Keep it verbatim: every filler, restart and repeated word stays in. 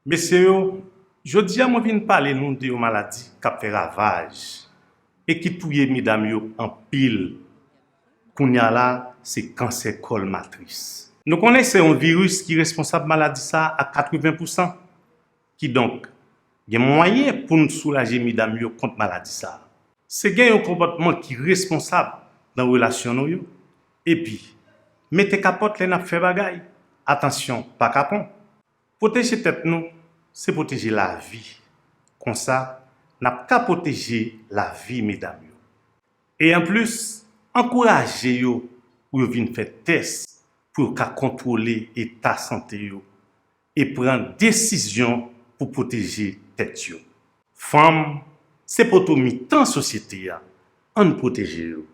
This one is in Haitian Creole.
Mesye yo, jodi a mwen vin pale nou de yon maladi k ap fè ravaj e ki touye medam yo anpil. Kounye a la, se kansè kòl matris. Nou konnen se yon viris ki responsab maladi sa a katreven pousan. Kidonk, gen mwayen pou n soulaje medam yo kont maladi sa a. Se gen yon konpòtman ki responsab nan relasyon nou yo. Epi, mete kapòt lè n ap fè bagay. Atansyon, pa kapon. Pwoteje tèt nou, se pwoteje lavi. Konsa, n ap ka pwoteje lavi medam yo. E anplis, ankouraje yo pou yo vin fè tès pou yo ka kontwole eta sante yo e pran desizyon pou pwoteje tèt yo. Fanm se poto mitan sosyete a, ann pwoteje yo.